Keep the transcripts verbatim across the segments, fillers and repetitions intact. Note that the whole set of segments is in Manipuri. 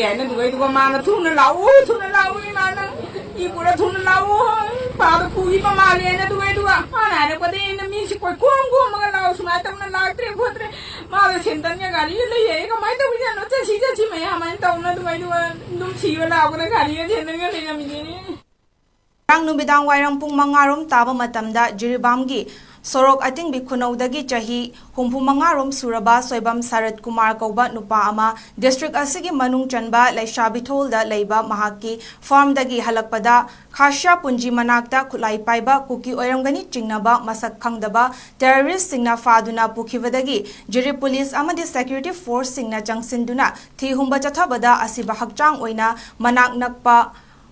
ꯍꯥꯏꯅ ꯑꯗꯨꯒꯩꯗꯨꯒ ꯃꯥꯅ "ꯊꯨꯅ ꯂꯥꯛꯎ, ꯊꯨꯅ ꯂꯥꯛꯎ, ꯏꯃꯥꯅ ꯏ ꯄꯨꯔ ꯊꯨꯅ ꯂꯥꯛꯎ, ꯏꯄꯥꯗꯣ ꯐꯨꯈꯤꯕ ꯃꯥꯜꯂꯦꯅ" ꯑꯗꯨꯒꯩꯗꯨꯒ ꯃꯥꯅ ꯍꯥꯏꯔꯛꯄꯗꯒꯤ ꯑꯩꯅ ꯃꯤꯁꯤ ꯀꯣꯏꯈꯣꯝ ꯈꯣꯝꯃꯒ "ꯂꯥꯛꯑꯣ, ꯁꯨꯃꯥꯏꯅ ꯇꯧꯅ ꯂꯥꯛꯇ꯭ꯔꯦ ꯈꯣꯠꯇ꯭ꯔꯦ, ꯃꯥꯗꯣ ꯁꯦꯟꯗꯟꯒ ꯒꯥꯔꯤꯒ ꯂꯩ ꯍꯥꯏꯌꯦ, ꯀꯃꯥꯏꯅ ꯇꯧꯔꯤꯖꯥꯠꯅꯣ, ꯆꯠꯁꯤ ꯆꯠꯁꯤ" ꯃꯌꯥꯝ ꯍꯥꯏꯅ ꯇꯧꯅ ꯑꯗꯨꯒꯩꯗꯨꯒ ꯑꯗꯨꯝ ꯁꯤꯕ ꯂꯥꯛꯄꯗ ꯒꯥꯔꯤꯒ ꯁꯦꯟꯗꯟꯒ ꯂꯩꯔꯝꯃꯤꯅꯤꯅꯦ꯫ ꯉꯔꯥꯡ ꯅꯨꯃꯤꯗꯥꯡ ꯋꯥꯏꯔꯝ ꯄꯨꯡ ꯃꯉꯥ ꯔꯣꯝ ꯇꯥꯕ ꯃꯇꯝꯗ ꯖꯤꯔꯤꯕꯥꯝꯒꯤ ꯁꯣꯔꯣꯛ ꯑꯇꯤꯡꯕꯤ ꯈꯨꯅꯧꯗꯒꯤ ꯆꯍꯤ ꯍꯨꯝꯐꯨ ꯃꯉꯥ ꯔꯣꯝ ꯁꯨꯔꯕ ꯁꯣꯏꯕꯝ ꯁꯔꯠ ꯀꯨꯃꯥꯔ ꯀꯧꯕ ꯅꯨꯄꯥ ꯑꯃ ꯗꯤꯁꯇ꯭ꯔꯤꯛ ꯑꯁꯤꯒꯤ ꯃꯅꯨꯡ ꯆꯟꯕ ꯂꯩꯁꯥꯕꯤꯊꯣꯜꯗ ꯂꯩꯕ ꯃꯍꯥꯛꯀꯤ ꯐꯥꯔꯝꯗꯒꯤ ꯍꯜꯂꯛꯄꯗ ꯈꯥꯁꯤꯌꯥ ꯄꯨꯟꯖꯤ ꯃꯅꯥꯛꯇ ꯈꯨꯠꯂꯥꯏ ꯄꯥꯏꯕ ꯀꯨꯀꯤ ꯑꯣꯏꯔꯝꯒꯅꯤ ꯆꯤꯡꯅꯕ ꯃꯁꯛ ꯈꯪꯗꯕ ꯇꯦꯔꯣꯔꯤꯁꯁꯤꯡꯅ ꯐꯥꯗꯨꯅ ꯄꯨꯈꯤꯕꯗꯒꯤ ꯖꯤꯔꯤ ꯄꯨꯂꯤꯁ ꯑꯃꯗꯤ ꯁꯦꯀ꯭ꯌꯨꯔꯤꯇꯤ ꯐꯣꯔꯁꯁꯤꯡꯅ ꯆꯪꯁꯤꯟꯗꯨꯅ ꯊꯤ ꯍꯨꯝꯕ ꯆꯠꯊꯕꯗ ꯑꯁꯤꯕ ꯍꯛꯆꯥꯡ ꯑꯣꯏꯅ ꯃꯅꯥꯛ ꯅꯛꯄ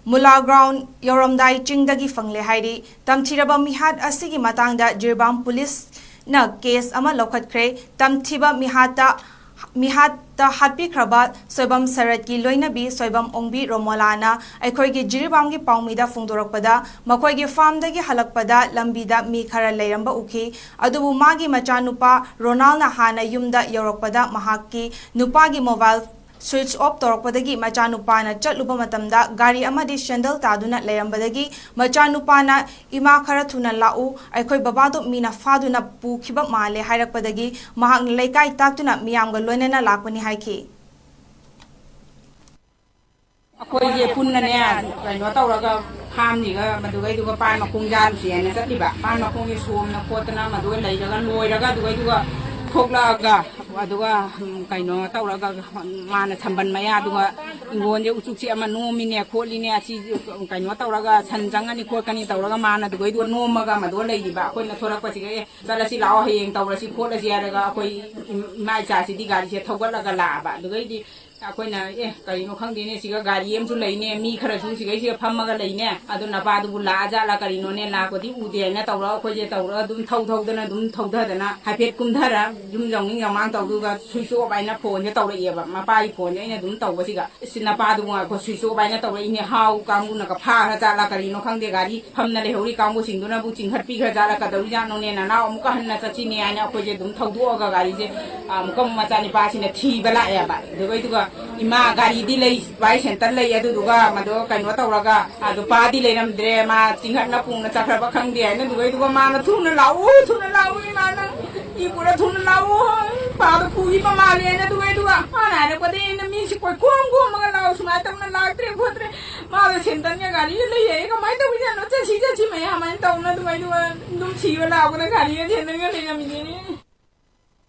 ꯃꯨꯂꯥ ꯒ꯭ꯔꯥꯎꯟ ꯌꯧꯔꯝꯗꯥꯏ ꯆꯤꯡꯗꯒꯤ ꯐꯪꯂꯦ ꯍꯥꯏꯔꯤ꯫ ꯇꯝꯊꯤꯔꯕ ꯃꯤꯍꯥꯠ ꯑꯁꯤꯒꯤ ꯃꯇꯥꯡꯗ ꯖꯤꯔꯤꯕꯥꯝ ꯄꯨꯂꯤꯁꯅ ꯀꯦꯁ ꯑꯃ ꯂꯧꯈꯠꯈ꯭ꯔꯦ꯫ ꯇꯝꯊꯤꯕ ꯃꯤꯍꯥꯠꯇ, ꯃꯤꯍꯥꯠꯇ ꯍꯥꯠꯄꯤꯈ꯭ꯔꯕ ꯁꯣꯏꯕꯝ ꯁꯔꯠꯀꯤ ꯂꯣꯏꯅꯕꯤ ꯁꯣꯏꯕꯝ ꯑꯣꯡꯕꯤ ꯔꯣꯃꯣꯂꯥꯅ ꯑꯩꯈꯣꯏꯒꯤ ꯖꯤꯔꯤꯕꯥꯝꯒꯤ ꯄꯥꯎꯃꯤꯗ ꯐꯣꯡꯗꯣꯔꯛꯄꯗ, ꯃꯈꯣꯏꯒꯤ ꯐꯥꯔꯝꯗꯒꯤ ꯍꯜꯂꯛꯄꯗ ꯂꯝꯕꯤꯗ ꯃꯤ ꯈꯔ ꯂꯩꯔꯝꯕ ꯎꯈꯤ꯫ ꯑꯗꯨꯕꯨ ꯃꯥꯒꯤ ꯃꯆꯥꯅꯨꯄꯥ ꯔꯣꯅꯥꯜꯅ ꯍꯥꯟꯅ ꯌꯨꯝꯗ ꯌꯧꯔꯛꯄꯗ ꯃꯍꯥꯛꯀꯤ ꯅꯨꯄꯥꯒꯤ ꯃꯣꯕꯥꯏꯜ ꯁ꯭ꯋꯤꯆ ꯑꯣꯐ ꯇꯧꯔꯛꯄꯗꯒꯤ ꯃꯆꯥꯅꯨꯄꯥꯅ ꯆꯠꯂꯨꯕ ꯃꯇꯝꯗ ꯒꯥꯔꯤ ꯑꯃꯗꯤ ꯁꯦꯟꯗꯜ ꯇꯥꯗꯨꯅ ꯂꯩꯔꯝꯕꯗꯒꯤ ꯃꯆꯥꯅꯨꯄꯥꯅ "ꯏꯃꯥ, ꯈꯔ ꯊꯨꯅ ꯂꯥꯛꯎ, ꯑꯩꯈꯣꯏ ꯕꯕꯥꯗꯣ ꯃꯤꯅ ꯐꯥꯗꯨꯅ ꯄꯨꯈꯤꯕ ꯃꯥꯜꯂꯦ" ꯍꯥꯏꯔꯛꯄꯗꯒꯤ ꯃꯍꯥꯛꯅ ꯂꯩꯀꯥꯏ ꯇꯥꯛꯇꯨꯅ ꯃꯤꯌꯥꯝꯒ ꯂꯣꯏꯅꯅ ꯂꯥꯛꯄꯅꯤ ꯍꯥꯏꯈꯤ꯫ ꯑꯩꯈꯣꯏꯁꯦ ꯄꯨꯟꯅꯅꯦ, ꯀꯩꯅꯣ ꯇꯧꯔꯒ, ꯐꯥꯝꯁꯤꯒ ꯃꯗꯨꯒꯩꯗꯨꯒ ꯄꯥꯟ ꯃꯈꯣꯡ ꯌꯥꯜꯂꯨꯁꯦꯅ ꯆꯠꯂꯤꯕ꯫ ꯄꯥꯟ ꯃꯈꯣꯡꯁꯦ ꯁꯣꯝꯅ ꯈꯣꯠꯇꯅ ꯃꯗꯨꯒ ꯂꯩꯔꯒ ꯂꯣꯏꯔꯒ ꯑꯗꯨꯒꯩꯗꯨꯒ ꯊꯣꯛꯂꯛꯑꯒ, ꯑꯗꯨꯒ, ꯎꯝ, ꯀꯩꯅꯣ ꯇꯧꯔꯒ, ꯃꯥꯅ ꯁꯝꯕꯟ ꯃꯌꯥꯗꯨꯒ ꯏꯪꯒꯣꯟꯁꯦ ꯎꯆꯨꯛꯁꯦ ꯑꯃ ꯅꯣꯝꯃꯤꯅꯦ ꯈꯣꯠꯂꯤꯅꯦ, ꯑꯁꯤ ꯀꯩꯅꯣ ꯇꯧꯔꯒ ꯁꯟ ꯆꯪꯉꯅꯤ ꯈꯣꯠꯀꯅꯤ ꯇꯧꯔꯒ ꯃꯥꯅ ꯑꯗꯨꯒꯩꯗꯨꯒ ꯅꯣꯝꯃꯒ ꯃꯗꯨꯒ ꯂꯩꯔꯤꯕ꯫ ꯑꯩꯈꯣꯏꯅ ꯊꯣꯔꯛꯄꯁꯤꯒ "ꯑꯦ, ꯆꯠꯂꯁꯤ ꯂꯥꯛꯑꯣ, ꯍꯌꯦꯡ ꯇꯧꯔꯁꯤ ꯈꯣꯠꯂꯁꯤ" ꯍꯥꯏꯔꯒ ꯑꯩꯈꯣꯏ ꯏꯃꯥ ꯏꯆꯥꯁꯤꯗꯤ ꯒꯥꯔꯤꯁꯦ ꯊꯧꯒꯠꯂꯒ ꯂꯥꯛꯑꯕ꯫ ꯑꯗꯨꯒꯩꯗꯤ ꯑꯩꯈꯣꯏꯅ, "ꯑꯦ, ꯀꯔꯤꯅꯣ ꯈꯪꯗꯦꯅꯦ, ꯁꯤꯒ ꯒꯥꯔꯤ ꯑꯃꯁꯨ ꯂꯩꯅꯦ, ꯃꯤ ꯈꯔꯁꯨ ꯁꯤꯒꯩꯁꯤꯒ ꯐꯝꯃꯒ ꯂꯩꯅꯦ, ꯑꯗꯣ ꯅꯄꯥꯗꯨꯕꯨ ꯂꯥꯛꯑꯖꯥꯠꯂ ꯀꯔꯤꯅꯣꯅꯦ, ꯂꯥꯛꯄꯗꯤ ꯎꯗꯦ" ꯍꯥꯏꯅ ꯇꯧꯔꯒ ꯑꯩꯈꯣꯏꯁꯦ ꯇꯧꯔꯒ ꯑꯗꯨꯝ ꯊꯧ ꯊꯧꯗꯅ ꯑꯗꯨꯝ ꯊꯧꯗꯗꯅ ꯍꯥꯏꯐꯦꯠ ꯀꯨꯝꯊꯔ ꯌꯨꯝ ꯌꯧꯅꯤꯡ ꯌꯧꯃꯥꯡ ꯇꯧꯗꯨꯒ ꯁ꯭ꯋꯤꯆ ꯑꯣꯐ ꯍꯥꯏꯅ ꯐꯣꯟꯁꯦ ꯇꯧꯔꯛꯑꯦꯕ꯫ ꯃꯄꯥꯒꯤ ꯐꯣꯟꯁꯦ ꯑꯩꯅ ꯑꯗꯨꯝ ꯇꯧꯕꯁꯤꯒ, "ꯏꯁ, ꯅꯄꯥꯗꯨꯕꯨ ꯉꯥꯏꯈꯣ, ꯁ꯭ꯋꯤꯆ ꯑꯣꯐ ꯍꯥꯏꯅ ꯇꯧꯔꯛꯏꯅꯦ, ꯍꯥꯎ ꯀꯥꯡꯕꯨꯅꯒ ꯐꯥꯈ꯭ꯔ ꯖꯥꯠꯂ ꯀꯔꯤꯅꯣ ꯈꯪꯗꯦ, ꯒꯥꯔꯤ ꯐꯝꯅ ꯂꯩꯍꯧꯔꯤ ꯀꯥꯡꯕꯨꯁꯤꯡꯗꯨꯅꯕꯨ ꯆꯤꯡꯈꯠꯄꯤꯈ꯭ꯔ ꯖꯥꯠꯂ, ꯀꯗꯧꯔꯤꯖꯥꯠꯅꯣꯅꯦ, ꯅꯅꯥꯎ ꯑꯃꯨꯛꯀ ꯍꯟꯅ ꯆꯠꯁꯤꯅꯦ" ꯍꯥꯏꯅ ꯑꯩꯈꯣꯏꯁꯦ ꯑꯗꯨꯝ ꯊꯧꯗꯣꯛꯑꯒ ꯒꯥꯔꯤꯁꯦ ꯑꯃꯨꯛꯀ ꯃꯆꯥꯅꯤꯄꯥꯁꯤꯅ ꯊꯤꯕ ꯂꯥꯛꯑꯦꯕ꯫ ꯑꯗꯨꯒꯩꯗꯨꯒ ꯏꯃꯥ, ꯒꯥꯔꯤꯗꯤ ꯂꯩ, ꯚꯥꯏ, ꯁꯦꯟꯇꯔ ꯂꯩ, ꯑꯗꯨꯗꯨꯒ ꯃꯗꯣ ꯀꯩꯅꯣ ꯇꯧꯔꯒ, ꯑꯗꯣ ꯄꯥꯗꯤ ꯂꯩꯔꯝꯗ꯭ꯔꯦ, ꯃꯥ ꯆꯤꯡꯈꯠꯅ ꯄꯨꯡꯅ ꯆꯠꯈ꯭ꯔꯕ ꯈꯪꯗꯦ ꯍꯥꯏꯅ, ꯑꯗꯨꯒ, ꯑꯗꯨꯒ ꯃꯥꯅ, "ꯊꯨꯅ ꯂꯥꯛꯎ, ꯊꯨꯅ ꯂꯥꯛꯎ, ꯏꯃꯥ, ꯅꯪ ꯏ ꯄꯨꯔ ꯊꯨꯅ ꯂꯥꯛꯎ, ꯄꯥꯗꯣ ꯄꯨꯈꯤꯕ ꯃꯥꯜꯂꯦ" ꯍꯥꯏꯅ, ꯑꯗꯨꯒ, ꯑꯗꯨꯒ ꯃꯥꯅ ꯍꯥꯏꯔꯛꯄꯗꯒꯤ ꯑꯩꯅ, "ꯃꯤꯁꯤ ꯀꯣꯏꯈꯣꯝ ꯈꯣꯝꯃꯒ ꯂꯥꯛꯑꯣ, ꯁꯨꯃꯥꯏꯅ ꯇꯧꯅ ꯂꯥꯛꯇ꯭ꯔꯦ ꯈꯣꯠꯇ꯭ꯔꯦ, ꯃꯥꯗꯣ ꯁꯦꯟꯇꯔꯒ ꯒꯥꯔꯤꯒ ꯂꯩ ꯍꯥꯏꯌꯦ, ꯀꯃꯥꯏꯅ ꯇꯧꯔꯤꯖꯥꯠꯅꯣ, ꯆꯠꯁꯤ ꯆꯠꯁꯤ" ꯃꯌꯥꯝ ꯍꯥꯏꯅ ꯇꯧꯅ, ꯑꯗꯨꯒ, ꯑꯗꯨꯒ ꯑꯗꯨꯝ ꯁꯤꯕ ꯂꯥꯛꯄꯗ ꯒꯥꯔꯤꯒ ꯁꯦꯟꯇꯔꯒ ꯂꯩꯔꯝꯃꯤꯅꯦ꯫